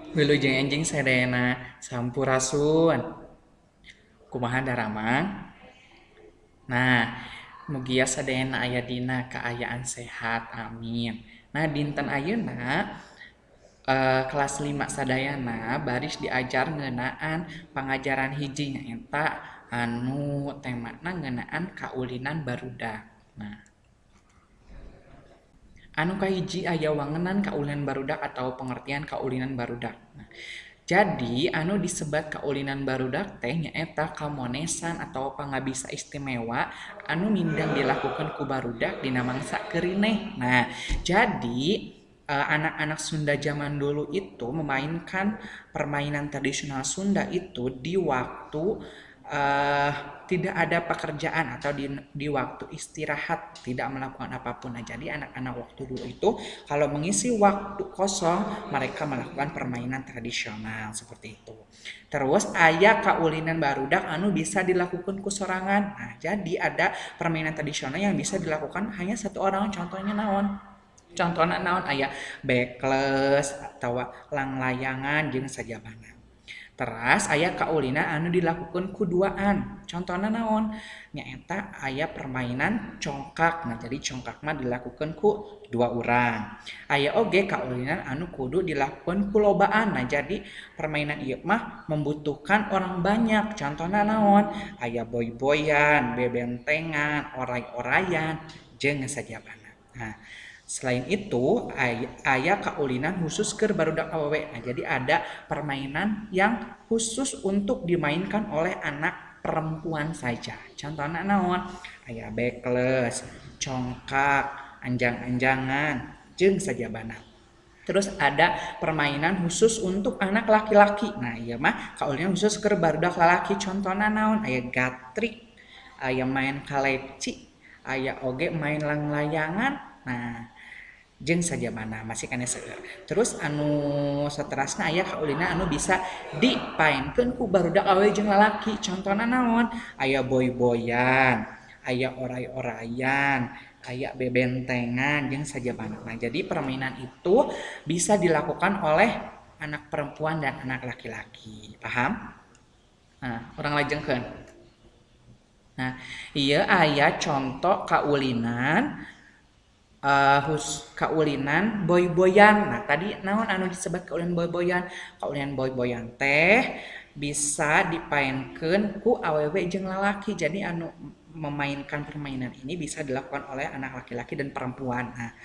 Wilujeng enjing sadayana, sampurasun. Kumaha daramang? Nah, mugia sadayana aya dina kaayaan sehat, amin. Nah, dinten ayeuna kelas 5 sadayana baris diajar ngeunaan pangajaran hiji nyaeta anu temana ngeunaan kaulinan barudak. Nah, anu kahiji aya wangenan kaulinan barudak atau pengertian kaulinan barudak. Nah, jadi anu disebat kaulinan barudak teh nyaeta kamonesan atau pangabisa istimewa anu mindeng dilakukan ku barudak dina mangsa keurineh. Nah, jadi anak-anak Sunda zaman dulu itu memainkan permainan tradisional Sunda itu di waktu tidak ada pekerjaan atau di waktu istirahat tidak melakukan apapun. Nah, jadi anak-anak waktu dulu itu kalau mengisi waktu kosong mereka melakukan permainan tradisional seperti itu. Terus aya kaulinan barudak anu bisa dilakukan ku sorangan. Nah, jadi ada permainan tradisional yang bisa dilakukan hanya satu orang. Contohnya naon? Contohnya naon, aya bekles atau langlayangan jeung sajabana. Teras aya kaulinan anu dilakukan ku duaan. Contohna naon? Nyaeta aya permainan congkak. Nah, jadi congkak mah dilakukan ku dua urang. Aya oge kaulinan anu kudu dilakukan ku lobaan. Nah, jadi permainan ieu mah membutuhkan orang banyak. Contohna naon? Aya boy-boyan, bebentengan, oray-orayan jeung sajabana. Nah, selain itu aya kaulinan khusus keur barudak awewe. Nah, jadi ada permainan yang khusus untuk dimainkan oleh anak perempuan saja. Contohnya naon? Aya bekles, congkak, anjang-anjangan, jeung sajabana. Terus ada permainan khusus untuk anak laki-laki. Nah, ieu mah kaulinan khusus keur barudak lalaki. Contohna naon? Aya gatrik, aya main kaleci, aya oge main langlayangan. Nah, jeung sajabana masih keneh seueur. Terus anu saterasna aya kaulinan anu bisa dipaenkeun ku barudak awewe jeung lalaki. Contona naon? Aya boy-boyan, aya oray-orayan, aya bebentengan jeung sajabana. Nah, jadi permainan itu bisa dilakukan oleh anak perempuan dan anak laki-laki. Paham? Nah, urang lajengkeun. Nah, ieu aya contoh kaulinan kaulinan boy-boyan. Nah, tadi naon anu disebut kaulinan boy-boyan? Kaulinan boy-boyan teh bisa dipaenkeun ku awewe jeung lalaki. Jadi anu memainkan permainan ini bisa dilakukan oleh anak laki-laki dan perempuan. Nah,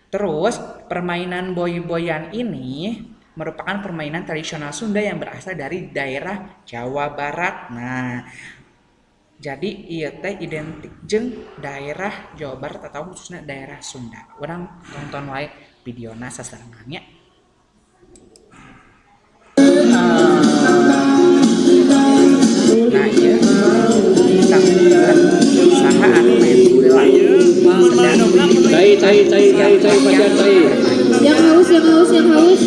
terus permainan boy-boyan ini merupakan permainan tradisional Sunda yang berasal dari daerah Jawa Barat. Nah, jadi ieu teh identik jeung daerah Jawa Barat atau khususnya daerah Sunda. Urang tonton wae videona sasarengan nya. Nah, ieu ditangguhkeun saha anu main bola. Sedang Cai, cai, cai, cai, cai, pasien cai. Yang haus, yang haus, yang haus.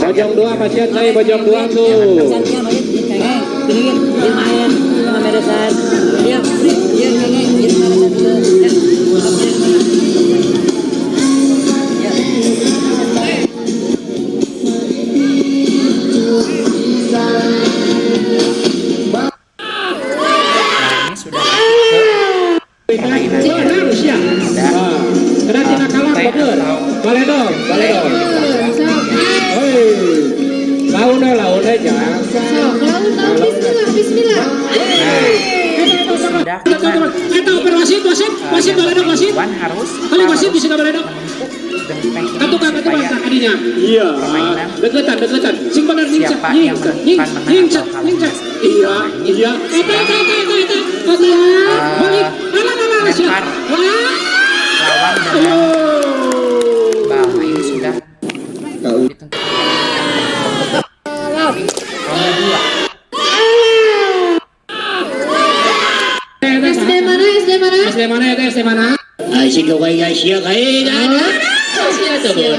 Bojong dua, pasien cai, bojong dua tuh. Nah, ini sudah masuk ke permainannya. Ada Kena tina kalang teh bagus. atau Baledog, baledog. Hei. Laun laun aja. Sok, laun, laun, bismillah, bismillah. Nah, sudah kena. Eta oper wasit, wasit, wasit baledog wasit. Tuan harus Kali wasit bisa baledog. menempuk genteng ini Katukan, katukan, supaya adinya. Iya. permainan Deketan, deketan. Sing bener nyingcak, siapa yang nyingcak, menentukan menang nyingcak, atau kalah. nyingcak. Iya, iya. Eta, eta, eta, eta, eta. Eta. Balik. Alah, alah, alah, siap. Lempar Wah. lawan dengan bal. Nah, ini sudah ditentukan. Ini ronde 2. SD mana? SD mana? SD mana ya, SD mana? Asik kau kayak sia kayak sia tuh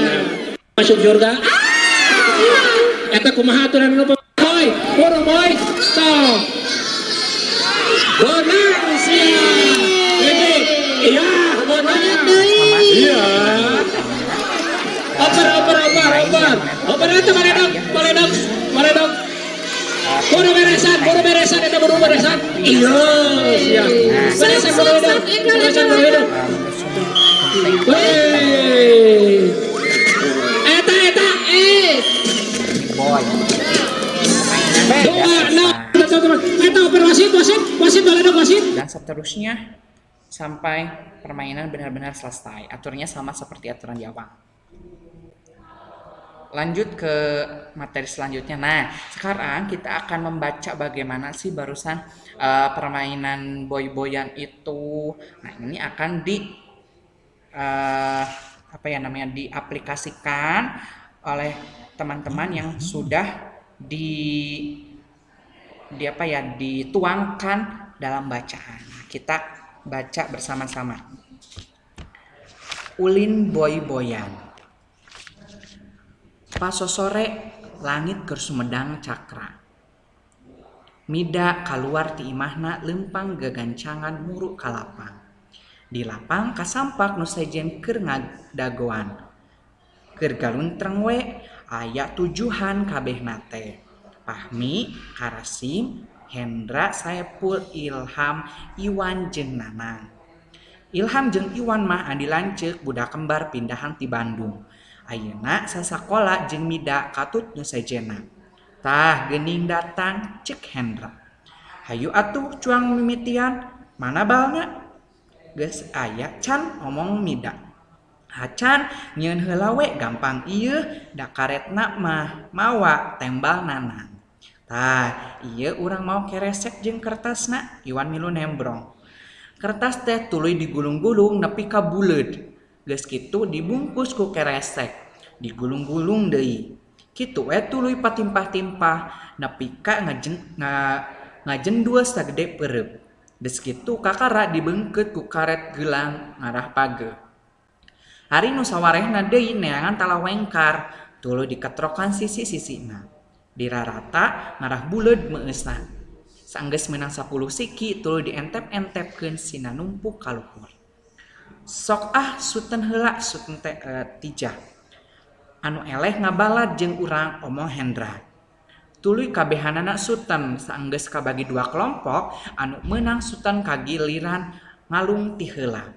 masuk surga. Eta kumaha aturan nu boy, boro boy, so. Benar sia. Ini iya, benar. Sama Iya. Oper, oper, oper, oper. Oper itu baledog, baledog, baledog. Buru beresan, buru beresan, eta buru beresan. Iya, siap. Beresan baledog, beresan baledog. Wey. Eta, eta, eh. Boy. Dua, enam, teman. Eta oper wasit, wasit, wasit, baledog, wasit. Dan seterusnya sampai permainan benar-benar selesai. Aturnya sama seperti aturan di awal. Lanjut ke materi selanjutnya. Nah, sekarang kita akan membaca bagaimana sih barusan permainan boy-boyan itu. Nah, ini akan di apa ya namanya, diaplikasikan oleh teman-teman yang sudah di apa ya, dituangkan dalam bacaan. Nah, kita baca bersama-sama. Ulin boy-boyan. Pasosore langit keur sumedang cakra. Mida kaluar ti imahna leumpang gagancangan muru ka lapang. Di lapang kasampak nu sejen keur ngadagoan. Keur galuntreng we aya tujuhan kabehna teh. Pahmi, Karasim, Hendra, Saepul, Ilham, Iwan jeung Nanang. Ilham jeung Iwan mah adi lanceuk budak kembar pindahan ti Bandung. Ayeuna sasakola jeung Mida katut nu sejenna. Tah geuning datang, cek Hendra. Hayu atuh cuang mimitian, mana balna? Geus aya can, omong Mida. Acan, nyieun heula we gampang ieu da karetna mah mawa, tembal Nanang. Tah, ieu urang mawa keresek jeung kertasna, Iwan milu nembrong. Kertas teh tuluy digulung-gulung nepi ka buleud. Geus kitu dibungkus ku keresek, digulung-gulung deui. Kitu we tuluy patimpah-timpah nepi ka ngajendul sagede peureup. Geus kitu kakara dibeungkeut ku karet gelang ngarah pageuh. Ari nu sawarehna deui neangan talawengkar, tuluy diketrokan sisi-sisina. Dirarata ngarah buleud meueusna. Saenggeus meunang 10 siki tuluy dientep-entepkeun sina numpuk ka luhur. Sok ah suten heula, suten teh tijah. Anu eleh ngabalad jeung urang, omong Hendra. Tuluy kabehanana suten. Saenggeus kabagi dua kelompok, anu meunang suten kagiliran ngalung ti heula.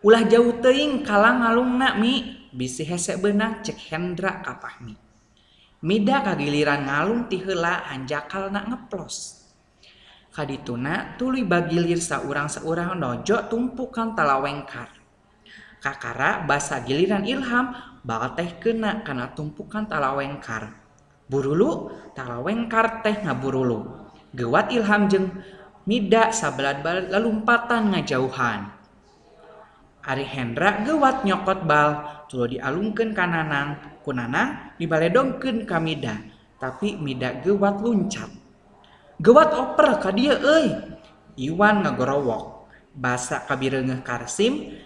Ulah jauh teuing kalang ngalungna Mi, bisi hese beunang, cek Hendra ka Pahmi. Mida kagiliran ngalung ti heula, hanjakalna ngeplos. Kadituna tuluy bagilir saurang-saurang nojo tumpukan talawengkar. Kakara basa giliran Ilham, bal teh kena kana tumpukan talawengkar. Burulu, talawengkar teh ngaburulu. Geuwat Ilham jeung Mida sabalad lalumpatan ngajauhan. Ari Hendra geuwat nyokot bal, tuluy dialungkeun ka Nanang, ku Nanang dibaledongkeun ka Mida, tapi Mida geuwat luncat. Geuwat oper ka dieu euy. Iwan ngagorowok. Basa kabireungeuh Karsim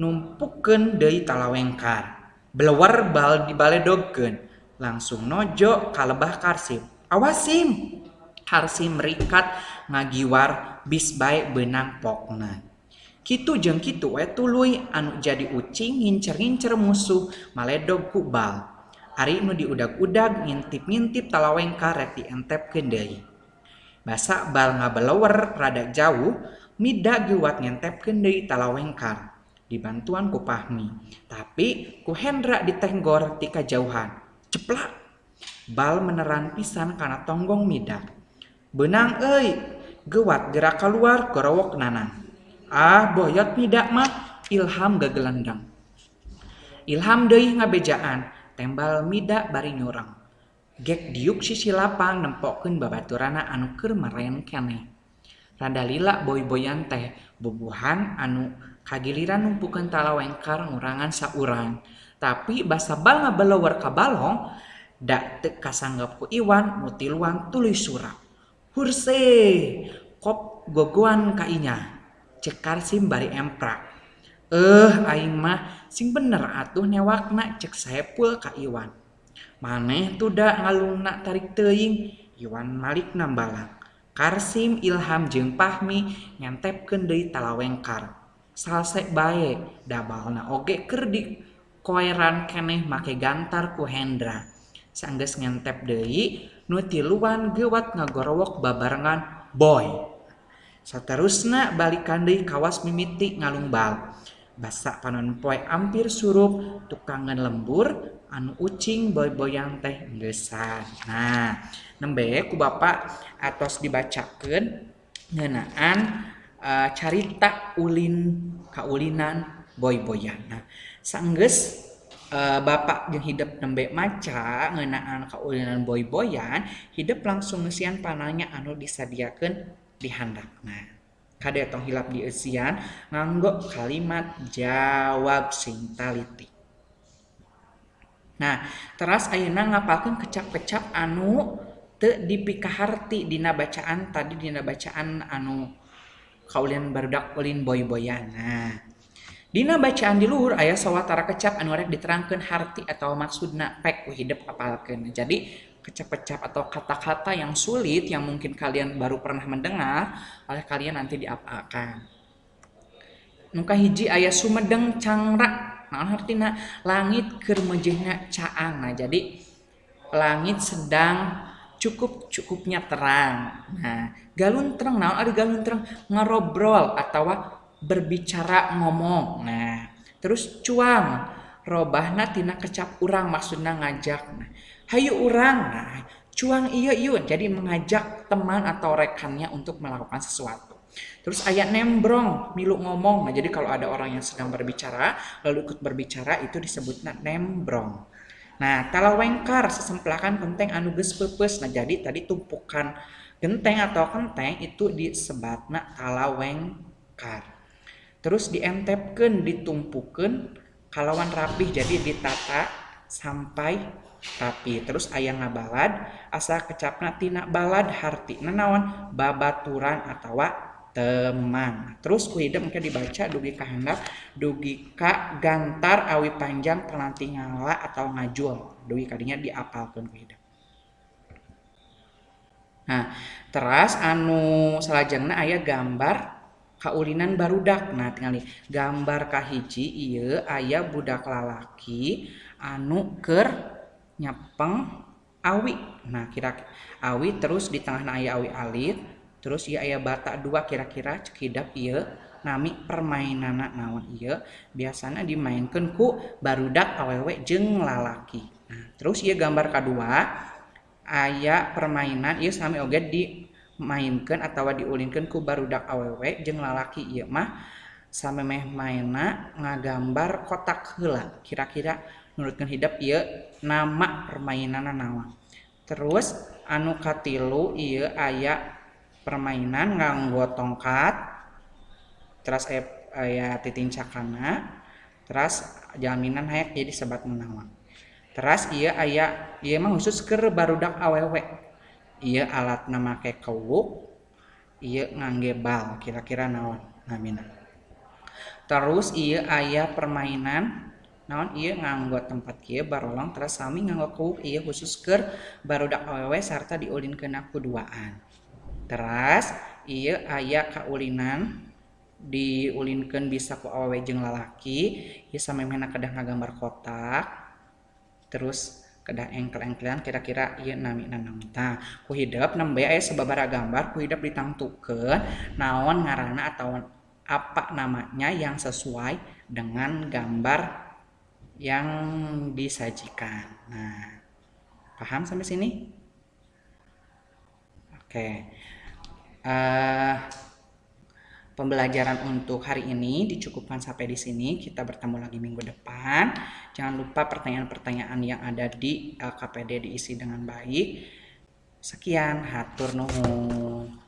numpukeun deui talawengkar. Blewer bal dibaledogkeun, langsung nojo ka lebah Karsim. Awas Sim. Karsim rikat ngagiwar bis bae beunang pokna. Kitu jeung kitu we tuluy anu jadi ucing ngincer-ngincer musuh maledog ku bal. Ari nu diudag-udag ngintip-ngintip talawengkar rek dientepkeun deui. Basa bal ngabelewer rada jauh, Mida geuwat ngentepkeun deui talawengkar dibantuan ku Pahmi. Tapi ku Hendra ditenggor ti kajauhan. Ceplak! Bal meneran pisan kana tonggong Mida. Beunang euy, geuwat gerak kaluar, gorowok Nanang. Ah, boyot Mida mah, Ilham gagelendang. Ilham deui ngabejaan, tembal Mida bari nyureng. Gek diuk sisi lapang nempokeun babaturana anu keur maren keneh. Rada lila boy-boyan teh, bubuhan anu kagiliran numpukeun talawengkar ngurangan saurang. Tapi basa bal ngabelewer ka balong, da teu kasanggep ku Iwan nu tiluan tuluy surak. Hurse, kop gogoan ka inya. Cek Karsim bari emprak. Eh, aing mah sing bener atuh newakna, cek Saepul ka Iwan. Maneh tuh da ngalungna tarik teuing, Iwan malik nambalang. Karsim, Ilham jeung Pahmi ngentepkeun deui talawengkar. Salse bae da balna oge keur di Koeran keneh make gantar ku Hendra. Sanggeus ngentep deui, nu tiluan geuwat ngagorowok babarengan, "Boy." Saterusna balikan deui kawas mimiti ngalungbal. Basa panon poe ampir surup, tukangeun lembur anu ucing boy-boyan teh enggesan. Nah, nembe ku Bapak atos dibacakeun ngeunaan carita ulin kaulinan boy-boyan. Nah, sanggeus Bapak jeung hidep nembe maca ngeunaan kaulinan boy-boyan, hidep langsung ngeusian pananya anu disadiakeun di handapna. Kade tong hilap dieusian nganggo kalimat jawab sing taliti. Nah, teras ayeuna ngapalkeun kecap-kecap anu teu dipikaharti dina bacaan tadi, dina bacaan anu kaulinan barudak ulin boy-boyan. Nah, dina bacaan di luhur aya sawatara kecap anu rek diterangkeun harti atau maksudna, pek ku hidep apalkeun. Jadi kecap-kecap atau kata-kata yang sulit yang mungkin kalian baru pernah mendengar oleh kalian nanti diapalkan. Nu kahiji aya sumedeng cangrak. Naon hartina? Langit keur meujeuhna caang. Nah, jadi langit sedang cukup-cukupnya terang. Nah, galuntreng naon ari galuntreng? Ngarobrol atau berbicara, ngomong. Nah, terus cuang robahna tina kecap urang, maksudna ngajak. Nah, hayu urang. Nah, cuang iya yuk. Jadi mengajak teman atau rekannya untuk melakukan sesuatu. Terus aya nembrong, milu ngomong. Nah, jadi kalau ada orang yang sedang berbicara lalu ikut berbicara itu disebutnya nembrong. Nah, talawengkar sesemplakan genteng anu geus peupeus. Nah, jadi tadi tumpukan genteng atau kenteng itu disebatna talawengkar. Terus dientepkeun, ditumpukeun kalawan rapih, jadi ditata sampai rapi. Terus aya ngabalad, asal kecapna tina balad, hartina naon? Babaturan atawa teman. Terus ku hidep engke dibaca dugi ka handap, dugi ka gantar awi panjang paranti ngala atau ngajul, dugi kadinya diapalkeun ku hidep. Nah, teras anu salajengna aya gambar kaulinan barudak. Nah, tinggal gambar kahiji ieu aya budak lalaki anu keur nyepeng awi. Nah, kira awi, terus di tengahna aya awi alit, terus ieu aya bata dua. Kira-kira cek hidep ieu nami permainanna naon? Ieu biasana dimainkeun ku barudak awewe jeung lalaki. Nah, terus ieu gambar kadua aya permainan, ieu sami oge dimainkeun atawa diulinkeun ku barudak awewe jeung lalaki. Ieu mah samemeh maenna ngagambar kotak heula. Kira-kira nurutkeun hidep ieu nama permainanna naon? Terus anu katilu ieu aya permainan nganggo tongkat, terus aya titincakana, terus jaminan hayak jadi sebat naon. Terus ieu aya, ieu mah khusus keur barudak awewe, ieu alatna make kewuk, ieu ngangge bal. Kira-kira naon namina? Terus ieu aya permainan naon ieu? Nganggo tempat kieu barolong, terus sami nganggo kewuk. Ieu khusus keur barudak awewe sarta diulinkeun ku duaan. Teras ieu aya kaulinan diulinkeun bisa ku awewe jeung lalaki. Ieu samemehna kedah ngagambar kotak, terus kedah engkel-engkelan. Kira-kira ieu namina naon? Tah, ku hidep nembe aya sababaraha gambar, ku hidep ditangtukeun naon ngaranna atau apa namanya yang sesuai dengan gambar yang disajikan. Nah, paham sampai sini? Oke. Pembelajaran untuk hari ini dicukupkan sampai di sini. Kita bertemu lagi minggu depan. Jangan lupa pertanyaan-pertanyaan yang ada di LKPD diisi dengan baik. Sekian, hatur nuhun.